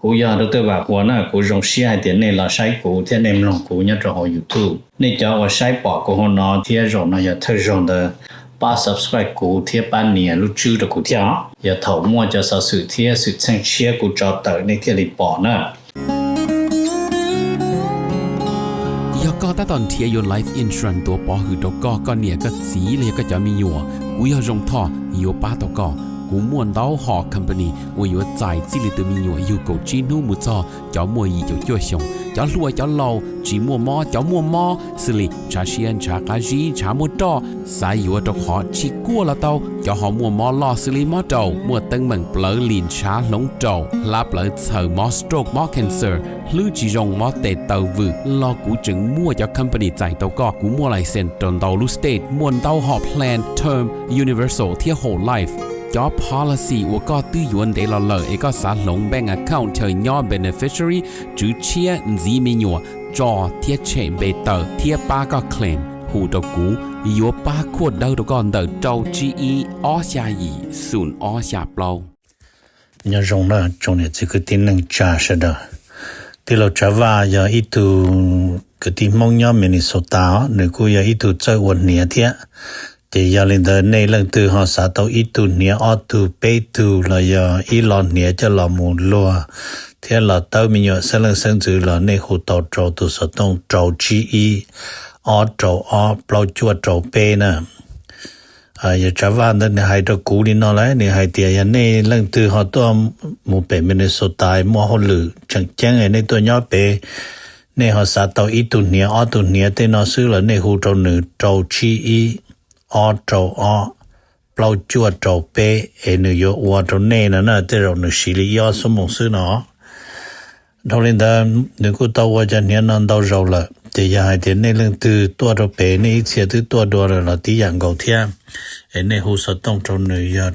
Kuv yog Doctor Vam Huas na, kuv zoo siab hais tias nej los saib kuv thiab nej mloog kuv nyob rau hauv YouTube. Nej cov uas saib pom kuv hauv no thiab zaum no yog thawj zaug ntawd, pab subscribe kuv thiab pab nias lub tswb rau kuv thiab os. Yog thaum muaj cov xov xwm thiab xwm txheej tshiab kuv tso tawm nej thiaj li pom na. Yog koj tab tom nrhiav yuav life insurance tuav pov hwm rau koj, koj niam koj txiv los yog koj cov me nyuam, kuv yog Zoo Thoj yuav pab tau koj. Kuv muaj ntau hom company uas yuav txais txij li tus me nyuam yug kaum tsib hnub mus txog cov muaj yim caum cuaj xyoos, cov hluas cov laus, tsis muaj mob cov muaj mob, xws li ntshav siab ntshav qab zib ntshav muaj roj, xav yuav rau qhov tsis kuaj los tau, cov ho muaj mob loj xws li mob raum, muaj teeb meem plawv lim ntshav hloov raum, hlab plawv txhaws, mob stroke mob cancer, hlwb tsis zoo mob tes taw vwm los kuv tseem muaj cov company txais tau koj. Kuv muaj license rau ntau lub state, muaj ntau hom plan term, universal thiab whole life. Cov policy uas koj twb yuav ntev los lawm es koj xav hloov bank account chaw nyob beneficiary, tswv tshiab, ntxiv me nyuam, tso thiab tshem npe tawm thiab pab koj claim, hu rau kuv, yuav pab khuaj dawb rau koj ntawm rau tsib ib ob xya yim xoom ob xya plaub. Nyob zoo na tsoom niam txiv kwv tij neej tsa sawv daws. Tij laug Tsav Vaj yog ib tug kwv tij Hmoob nyob Minnesota os, nws kuj yog ib tug txawj ua hniav thiab. Ces yog li ntawd nej leej twg ho xav tau ib tug hniav ob tug peb tug los yog ib lo hniav coj los mus luag thiab los tawb me nyuam xeeb leej xeeb ntxwv los nej hu tau rau tus xov tooj rau tsib ib ob rau ob plaub cuaj rau peb na. Yog Tsav Vaj ntawd nws hais rau kuv li no lawm, nws hais tias yog nej leej twg ho tuaj mus pem Minnesota muaj hauj lwm tseem ceeb nej tuaj nyob pem, nej ho xav tau ib tug hniav ob tug hniav tej no xwb los nej hu rau nws rau tsib ib ob rau ob plaub cuaj rau peb es nws yuav ua rau nej no na, tej zaum nws siv li ib ob xuab moos xwb no. Dhau li ntawd nws kuj tau ua cov hniav no ntau zaus lawm, ces yog hais tias nej leej twg tuaj rau pem nej ib txhia twb tuaj dua lawm los tib yam nkaus thiab, es nej hu xov tooj rau nws yog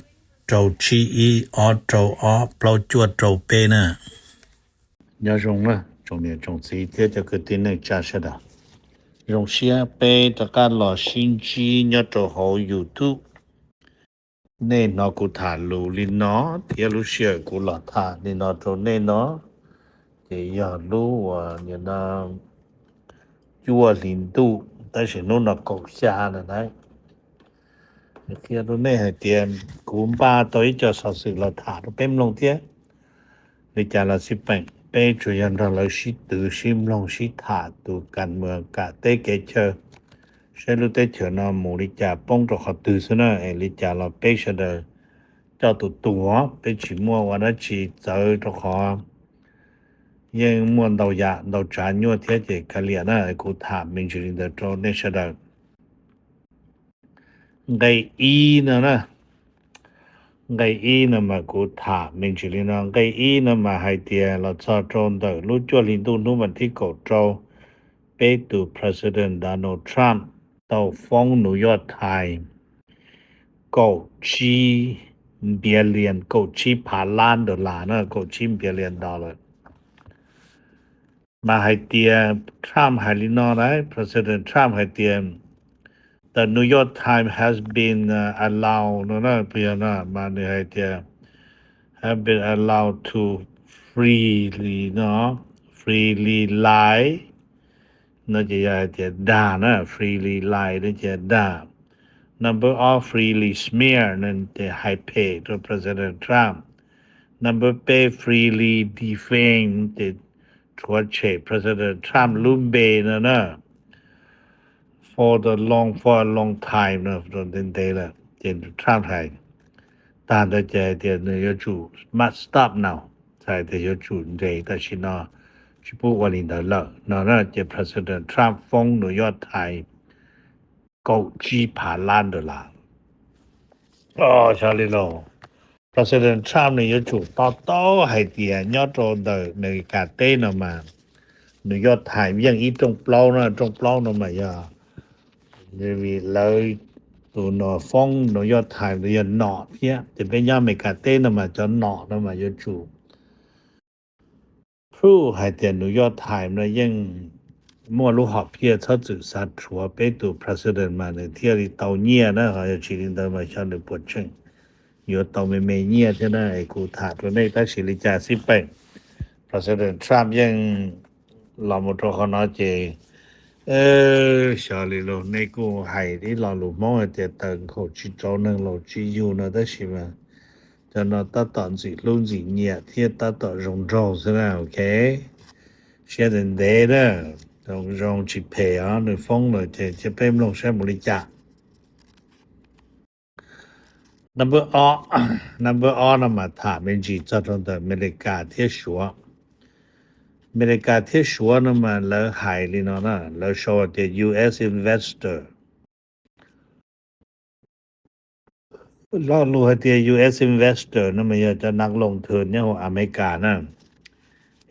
rau tsib ib ob rau ob plaub cuaj rau peb na. Nyob zoo na tsoom niam tsoom txiv thiab cov kwv tij neej tsa sawv daws. Zoo siab peb rov qab los sib ntsib nyob rau hauv YouTube. Nej hnov kuv tham lus li no thiab lub sij hawm kuv los tham li no rau nej no, ces yog lub uas cuaj hlis ntuj tab sis hnub no kaum xya lawm na. Qhia rau nej hais tias kuv npaj tau ib co xov xwm los tham rau peb mloog thiab. Li cas los xij peem, peb tsuas yog nrog lawv sib twv sib mloog sib tham tus kas muas kam teb kev chaw, saib lub teb chaws no mus li cas poob rau qhov twg xwb na, es li cas los peb sawv daws coj tus tus, peb tsis muaj ua dab tsi txawv rau qhov yeej muaj ntau yam ntau tsav nyuaj thiab ces kav liam na, kuv tham me ntsis li ntawd rau nej sawv daws. Nqe ib no na, nqe ib no mas kuv tham me ntsis li no. Nqe ib no mas hais tias los txog rau ntawm lub cuaj hli ntuj hnub vas thib kaum rau, peb tus President Donald Trump tau foob New York Times kaum tsib billion, kaum tsib phav lab dollar na, kaum tsib billion dollar. Mas hais tias Trump hais li no na, President Trump hais tias the New York Times has been allowed no, mas nws hais tias have been allowed to freely no, freely lie no ces yog hais tias dag na, freely lie no ces dag. Number of freely smear no ces hais phem rau President Trump. Number peb freely defame ces rhuav tshem President Trump lub npe no na. For the long, for a long time no, ntev ntev lawm ces Trump hais tag ntawd ces hais tias nws yuav tsum must stop now, txhais tias yuav tsum nres tam sim no, tsis pub ua li ntawd lawm no na. Ces President Trump foob New York Times kaum tsib phav lab dollar. Xyov li los President Trump nws yuav tsum to taub hais tias nyob rau ntawm Amelikas teb no mas New York Times yeej ib rooj plaub na, rooj plaub no mas yog vim lawv tus no foob New York Times yog nom thiab, ces peb nyob Amelikas teb no mas cov nom no mas yuav tsum prove hais tias New York Times no yeej muaj lub hom phiaj txhob txwm xav rhuav peb tus President mas nws thiaj li tau nyiaj na, ho yog tsis li ntawd mas xyov nws puas tseem yuav tau me me nyiaj thiab na. Es kuv tham rau nej tab sis li cas xij peem, President Trump yeej los mus rau qhov no ces, xyov li los nej kuj hais ib lo lus Hmoob hais tias tawm nkaus tsis rau neeg laus tsis yug no tab sis mas cov no tab tom ntxim hlub ntxim nyiam thiab tab tom zoo nraug xwb na, ok. Siab ntev ntev na, zoo zoo tsis phem os, nws foob lawm ces cia peb mloog saib mus li cas. Number ob, number ob no mas tham me ntsis txog rau ntawm Amelikas thiab Suav. Amelikas thiab Suav no mas lawv hais li no na, lawv sau hais tias U S investor. Lo lus hais tias U S investor no mas yog cov nas loos thwm nyob hauv Amelikas na,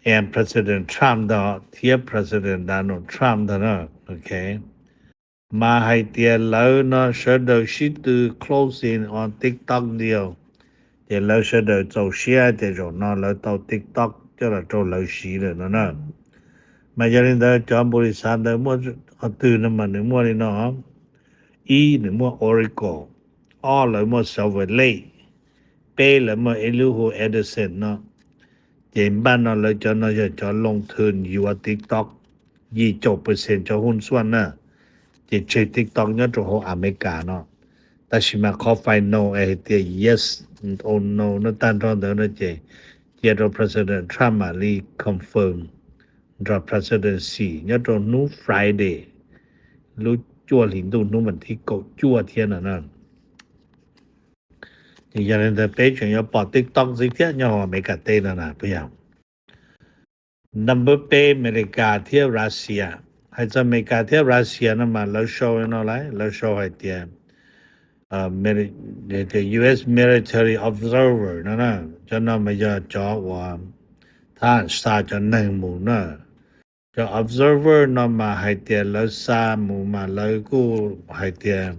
and President Trump ntag thiab President Donald Trump ntag na, ok. Mas hais tias lawv no sawv daws sib tw closing on TikTok deal, ces lawv sawv daws txaus siab tias zaum no lawv tau TikTok coj los rau lawv siv lawm no na. Mas yog li ntawd cov npau li xav ntawd muaj qhov twg no mas nws muaj li no: ib, nws muaj Oracle; ob, lawv muaj Silver Lake; peb, lawv muaj ib lub hu Anderson no. Ces npaj no lawv cov no yog cov loos thwm yuav TikTok, yim caum percent cov hu xuaj na. Ces tseg TikTok nyob rau hauv Amelikas no. Tab sis mas qhov final es hais tias yes or no no tag nrho ntawd no ces cia rau President Trump mam li confirm nrog President Xi nyob rau hnub Friday, lub cuaj hlis ntuj, hnub vas thib kaum cuaj thiab no na. Ces yog li ntawd peb tseem yuav pom TikTok ntxiv thiab nyob hauv Amelikas teb no na, puas yog? Number peb, Amelikas thiab Russia. Hais txog Amelikas thiab Russia no mas lawv sau no lawm, lawv sau hais tias, hais tias U S military observer no na. Cov no mas yog cov uas thab xa cov neeg mus na. Cov observer no mas hais tias lawv xa mus mas lawv kuj hais tias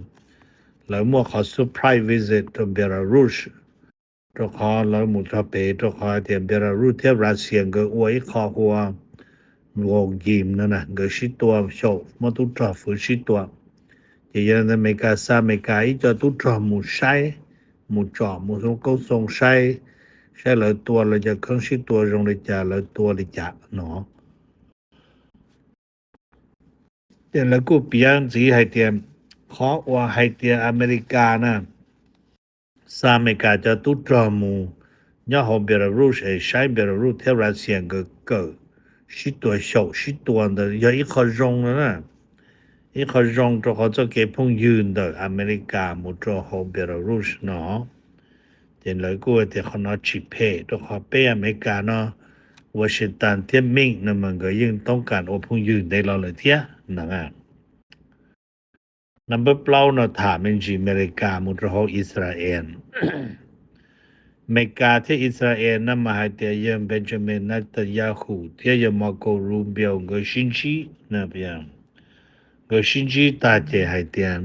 lawv muaj qhov surprise visit rau Belarus, rau qhov lawv mus txog pem, rau qhov hais tias Belarus thiab Russia nkawd ua ib qho hu ua war game no na, nkawd sib tua xyaum, muab tub rog fwv sib tua. Ces yog li ntawd Amelikas xa Amelikas ib co tub rog mus saib, mus tsom, mus xoo kaub xoo saib, saib lawv tua lawv cov kheeb sib tua zoo li cas, lawv tua li cas no. Ces lawv kuj piav ntxiv hais tias qhov uas hais tias Amelikas na xa Amelikas cov tub rog mus nyob hauv Belarus es saib Belarus thiab Russia nkawd kawm sib tua xyaum sib tua ntawd yog ib qho zoo no na, ib qho zoo rau qhov txoj kev phooj ywg ntawm Amelikas mus rau hauv Belarus no. Ces lawv kuj tias qhov no tsis phem rau qhov peb Amelikas no, Washington thiab Minsk no mas nkawd yeej toob kas ua phooj ywg ntev los lawm thiab no. Number plaub no tham me ntsis Amelikas mus rau hauv Israel. Amelikas thiab Israel no mas hais tias yawg Benjamin Netanyahu thiab yawg Marco Rubio nkawd sib ntsib, nkawd sib ntsib tag ces hais tias,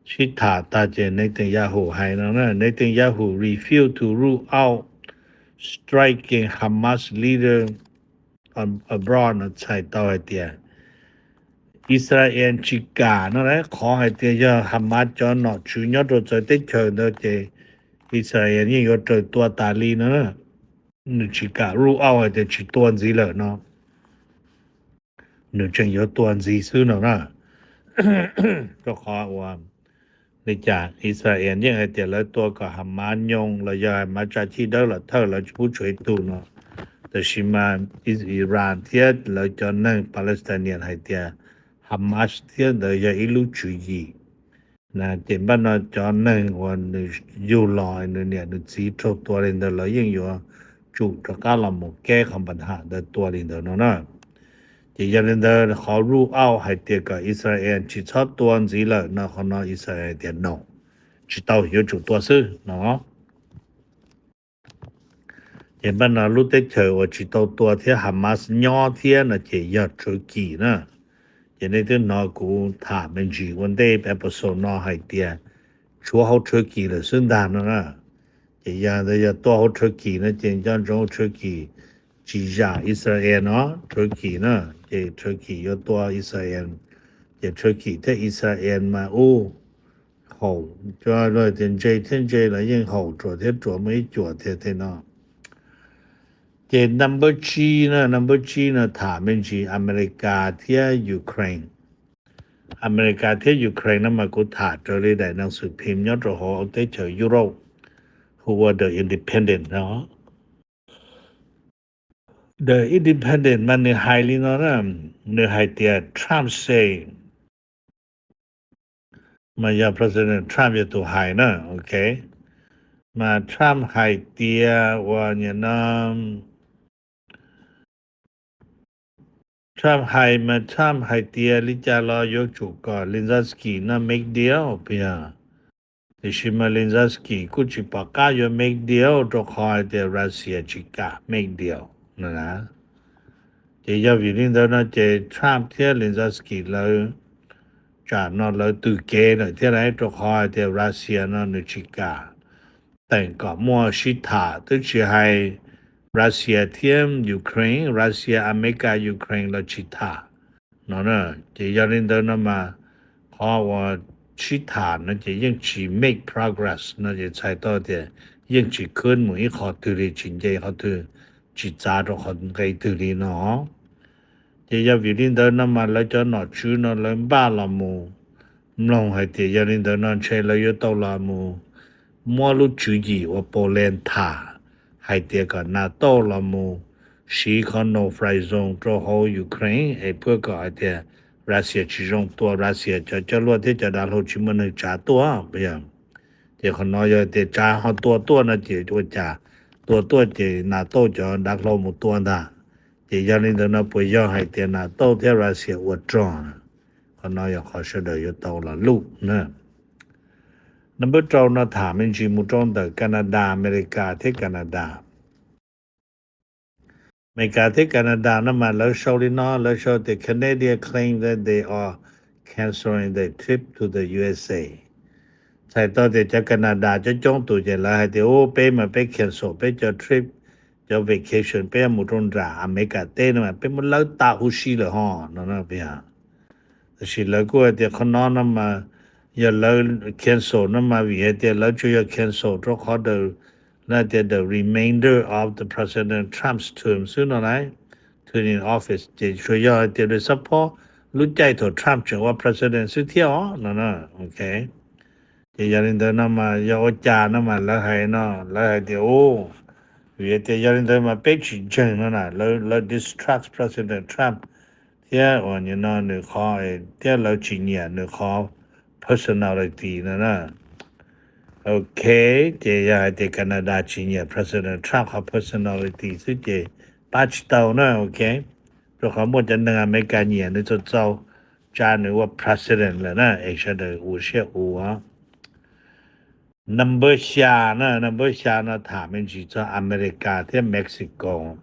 sib tham tag ces Netanyahu hais no na, Netanyahu refuse to rule out striking Hamas leader abroad no txhais tau hais tias Israel tsis kam no lawm, qhov hais tias yog Hamas cov nom tswv nyob rau txawv teb chaws ntawd ces Israel yeej yuav raws tua tas li no na. Nws tsis kam rule out hais tias tsis tua ntxiv lawm no, nws tseem yuav tua ntxiv xwb no na. Rau qhov ua li cas Israel yeej hais tias lawv tua kom Hamas nyoo los yog Hamas tsa chij dawb los thawj lawv tsis pub tshuav ib tug no. Tab sis mas Iran thiab lawv cov neeg Palestinian hais tias Hamas thiab ntawd yog ib lub tswv yim. Ces npaj no cov neeg uas nws yug los nws niam nws txiv raug tua li ntawd lawv yeej yuav tsum rov qab los mus keb qhov npa ham ntawd tua li ntawd no na. Ces yog li ntawd qhov rule out hais tias kom Israel tsis txhob tua ntxiv lawm no, qhov no Israel hais tias no, tsis tau, yuav tsum tua xwb no. Ces npaj no lub teb chaws uas tsis tau tua thiab Hamas nyob thiab no ces yog Turkey na. Ces nej twb hnov kuv tham me ntsis ua ntej episode no hais tias tshuav hauv Turkey lawm xwb ntag no na. Ces yog ntawd yog tua hauv Turkey no ces nco ntsoov Turkey tsis zam Israel no, Turkey na, ces Turkey yuav tua Israel. Ces Turkey thiab Israel mas ub, haum, cov tias ntse thiab ntse los yeej haum, ruam thiab ruam muaj ib cuam tiag tej no. Ces number tsib na, number tsib no tham me ntsis Amelikas thiab Ukraine. Amelikas thiab Ukraine no mas kuv tham raws li daim neeg xwm phim nyob rau hauv teb chaws Europe hu ua The Independent no. The Independent mas nws hais li no na, nws hais tias Trump say, mas yog President Trump yog tus hais na, ok. Mas Trump hais tias ua nyam no, Trump hais mas Trump hais tias li cas los yuav tsum kom Zelensky no make deal puas yog? Tiam sis mas Zelensky kuj tsis pom qab yuav make deal rau qhov hais tias Russia tsis kam make deal no na. Ces yog vim li ntawd no ces Trump thiab Zelensky lawv tsam no lawv tws kev lawm thiab lauj, rau qhov hais tias Russia no nws tsis kam teem kom muaj sib tham, twb tsis hais Russia thiab Ukraine, Russia, America, Ukraine los tsis tham no na. Ces yog li ntawd no mas qhov uas sib tham no ces yeej tsis make progress no ces txhais tau tias yeej tsis khwb mus ib qho twg li, tsis nce qhov twg, tsis txav rau qhov nqe twg li no. Ces yog vim li ntawd no mas lawv cov nom tswv no lawv npaj los mus mloog hais tias yog li ntawd no ntshe lawv yuav tau los mus muab lub tswv yim uas Poland tham hais tias kom NATO los mus siv qhov no fly zone rau hauv Ukraine es pab kom hais tias Russia tsis zoo tua, Russia cov coj luaj thiab cov dav hlau tsis muaj neeg tsav tuaj puas yog? Ces qhov no yog tias tsav ho tua tuaj no ces ua cas tua tuaj ces NATO cov dav hlau mus tua ntag. Ces yog li ntawd no puas yog hais tias NATO thiab Russia ua rog? Qhov no yog qhov sawv daws yuav tau los luj na. Number rau no tham me ntsis mus rau ntawm Canada, America thiab Canada. America thiab Canada no mas lawv sau li no, lawv sau tias Canada claim that they are canceling the trip to the U S A. Txhais tau tias cov Canada coob coob tus ces lawv hais tias u peb mas peb cancel peb cov trip, cov vacation peb mus rau nram America teb no mas peb muab lawv tag huv si lawm ho no no. Tab sis lawv kuj hais tias qhov no no mas yog lawv cancel no mas vim hais tias lawv tsuas yog cancel rau qhov the, lawv tias the remainder of the President Trump's term xwb no lauj, term in office ces tsuas yog hais tias the support lub caij thaum Trump tseem ua president xwb thiab os no. Ok. Ces yog li ntawd no mas yog ua cas no mas lawv hais no, lawv hais tias u, vim tias yog li ntawd mas peb tsis ntseeg no na, lawv distrust President Trump thiab uas no nws qhov, thiab lawv tsis nyiam nws qhov personality no na. Ok, ces yog hais tias Canada tsis nyiam President Trump qhov personality xwb ces pab tsis tau na, ok. Rau qhov muaj cov neeg America nyiam nws txaus txaus, tsa nws ua president lawm na, es sawv daws ua siab ua. Number xya na, number xya no tham me ntsis txog America thiab Mexico.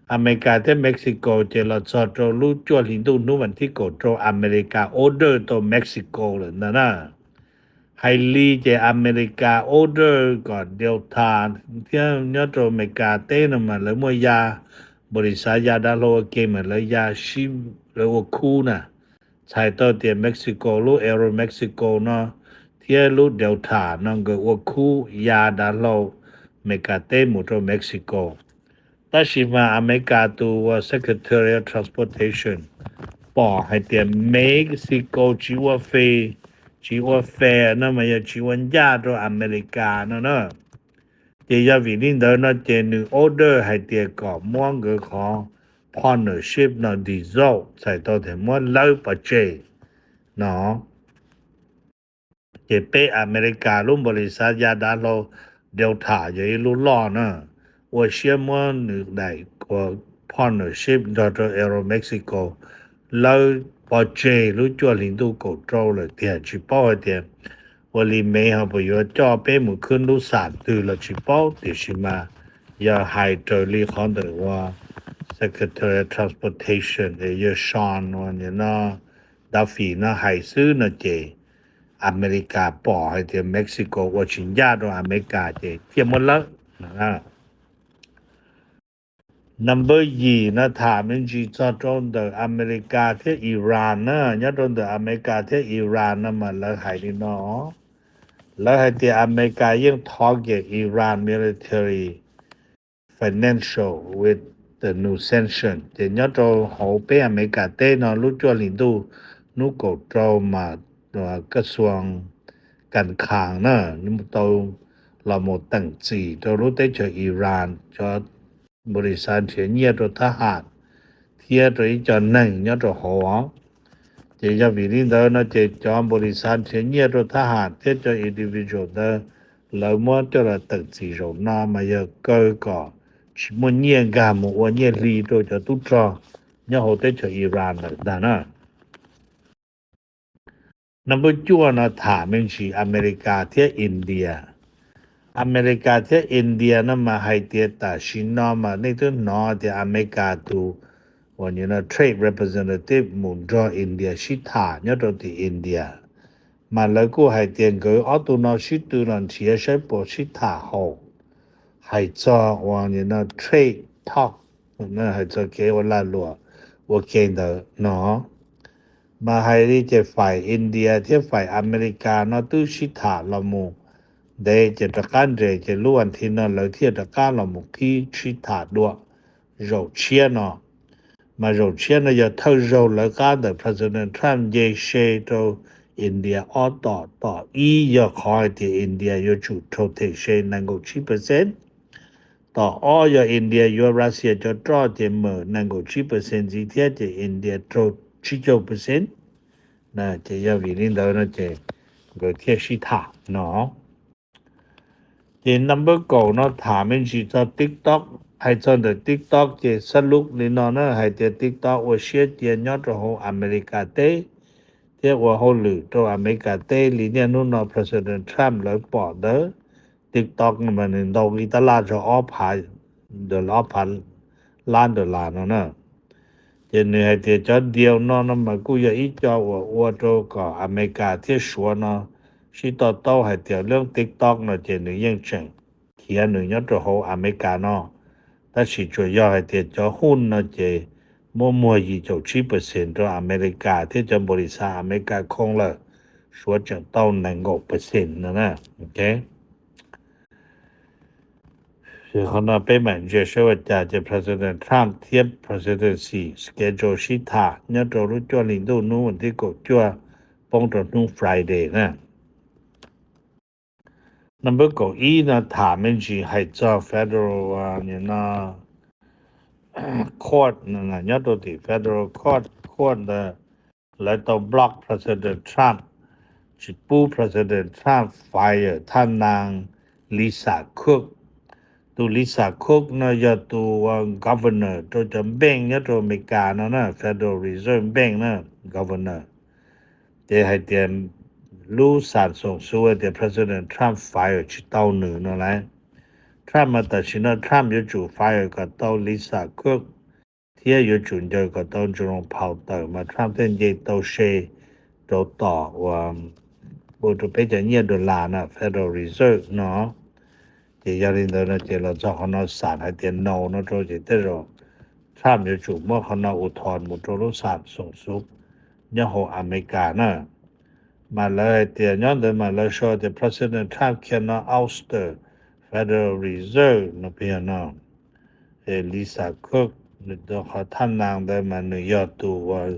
America thiab Mexico ces los txog rau lub cuaj hli ntuj hnub vas thib kaum rau America order tau Mexico lawm ntag na. Hais li ces America order kom Delta thiab nyob rau America teb no mas lawv muaj ya, npaum li xav ya dav hlau ua ke mas lawv ya sib, lawv ua khub na. Txhais tau tias Mexico lub Aeromexico no thiab lub Delta no nkawd ua khub ya dav hlau America teb mus rau Mexico. Tab sis mas America tus uas Secretary of Transportation pom hais tias Mexico tsis ua fe, tsis ua fair no mas yog tsis ua ncaj rau America no na. Ces yog vim li ntawd no ces nws order hais tias kom muab nkawd qhov partnership no dissolve, txhais tau tias muab lawb pov tseg no. Ces peb America lub npaum li xav ya dav hlau Delta yog ib lub loj na, ua siab muab nws daim ua partnership nrog rau Aeromexico lawb pov tseg lub cuaj hli ntuj kaum rau lawm tiag. Tsis paub hais tias ua li Mev ho puas yuav coj peb mus khwb lub xam twg los tsis paub, tiam sis mas yog hais raws li qhov ntawm ua Secretary of Transportation es yawg Sean ua no Duffy no hais xwb no ces America pom hais tias Mexico ua tsis ncaj rau America ces thiaj muab lawb. Number yim no tham me ntsis txog rau ntawm America thiab Iran na. Nyob rau ntawm America thiab Iran no mas lawv hais li no, lawv hais tias America yeej target Iran military financial with the new sanction. Ces nyob rau hauv peb Amelikas teb no lub cuaj hlis ntuj hnub kaum rau mas kas xuas kas khas na tau los mus teem txim rau lub teb chaws Iran cov npaus lis xav nrhiav nyiaj rau thab ham thiab rau ib co neeg nyob rau hauv os. Ces yog vim li ntawd no ces cov npaus lis xav nrhiav nyiaj rau thab ham thiab cov individual ntawd lawv muab coj los teem txim zaum no mas yog kaw kom tsis muaj nyiaj nkag mus ua nyiaj hli rau cov tub rog nyob hauv teb chaws Iran lawm ntag na. Number cuaj no tham me ntsis Amelikas thiab India. Amelikas thiab India no mas hais tias tam sim no mas nej twb hnov tias Amelikas tus uas trade representative mus nrog India sib tham nyob rau tim India, mas lawv kuj hais tias nkawd ob tug no sib tw los nrhiav saib puas sib tham haum hais txog uas trade talk, hais txog kev ua lag luam ua ke ntawd no. Mas hais li ces faim India thiab faim Amelikas no twb sib tham los mus ntev ces rov qab nres ces lub vas thiv no lawv thiaj rov qab los mus qhib sib tham dua zaum tshiab no. Mas zaum tshiab no yog thawj zaug lawv qab ntawm President Trump nce se rau India ob tom. Tom ib yog qhov hais tias India yuav tsum rhau them se nees nkaum tsib percent. Tom ob yog India yuav Russia cov roj ces mawm nees nkaum tsib percent ntxiv thiab ces India rhau tsib caug percent. Ces yog vim li ntawd no ces nkawd thiaj sib tham no. Ces number kaum no tham me ntsis txog TikTok. Hais txog ntawm TikTok ces xab lub li no na hais tias TikTok ua siab cia nyob rau hauv Amelikas teb thiab ua hauj lwm rau Amelikas teb li niaj hnub no President Trump lawv pom ntawd. TikTok no mas nws ntau li tab laj txog ob phav ob phav lab dollar no na. Ces nws hais tias cov deal no no mas kuj yog ib co uas ua rau kom Amelikas thiab Suav no sib to taub hais tias lub TikTok no ces nws yeej tseem khiav nws nyob rau hauv Amelikas no. Tab sis tsuas yog hais tias cov huj no ces muab muag yim caum tsib percent rau Amelikas thiab cov npaus lis xav Amelikas khoo lawm, Suav tseem tau nees nkaum percent no na. Qhov no peb mam ntsia saib ua cas ces President Trump thiab President Xi schedule sib tham nyob rau lub cuaj hli ntuj hnub vas thib kaum cuaj poob rau hnub Friday na. Number kaum ib no tham me ntsis hais txog federal court, nyob rau tim federal court, court ntawd lawv tau block President Trump, tsis pub President Trump fire thaj naa Lisa Cook. Tus Lisa Cook no yog tus governor rau cov bank nyob rau Amelikas no na, Federal Reserve Bank na, governor. Ces hais tias lub xam xoom xub tias President Trump fire tsis tau nws no lawm. Trump mas tam sim no Trump yuav tsum fire kom tau Lisa Cook thiab yuav tsum ncaws kom tau Jerome Powell tawm mas Trump thiaj nce tau se rau tom uas ua rau peb cov nyiaj dollar na, Federal Reserve no. Ces yog li ntawd no ces los txog qhov no xam hais tias no no rau ces tej zaum Trump yuav tsum muab qhov no uthor mus rau lub xam xoom xub nyob hauv Amelikas na. Mas lawv hais tias nyob ntawd mas lawv sau tias President Trump cannot ouster Federal Reserve no pig no. Lisa Cook nws qhov thaj naa ntawd mas nws yog tus uas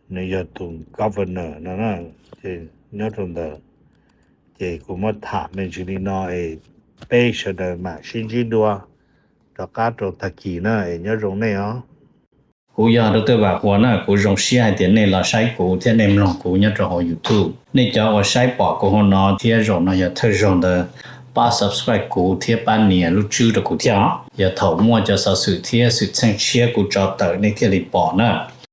nws yog tus governor no na. Ces nyob rau ntawd ces kuv muab tham me ntsis li no es peb sawv daws mam sib ntsib dua rov qab rau tag kis na es nyob zoo nej os. Kuv yog Dr. Vam Huas na, kuv zoo siab hais tias nej los saib kuv thiab nej mloog kuv nyob rau hauv YouTube. Nej cov uas saib pom kuv hauv no thiab zaum no yog thawj zaug ntawd, pab subscribe kuv thiab pab nias lub tswb rau kuv thiab os. Yog thaum muaj cov xov xwm thiab xwm txheej tshiab kuv tso tawm nej thiaj li pom na.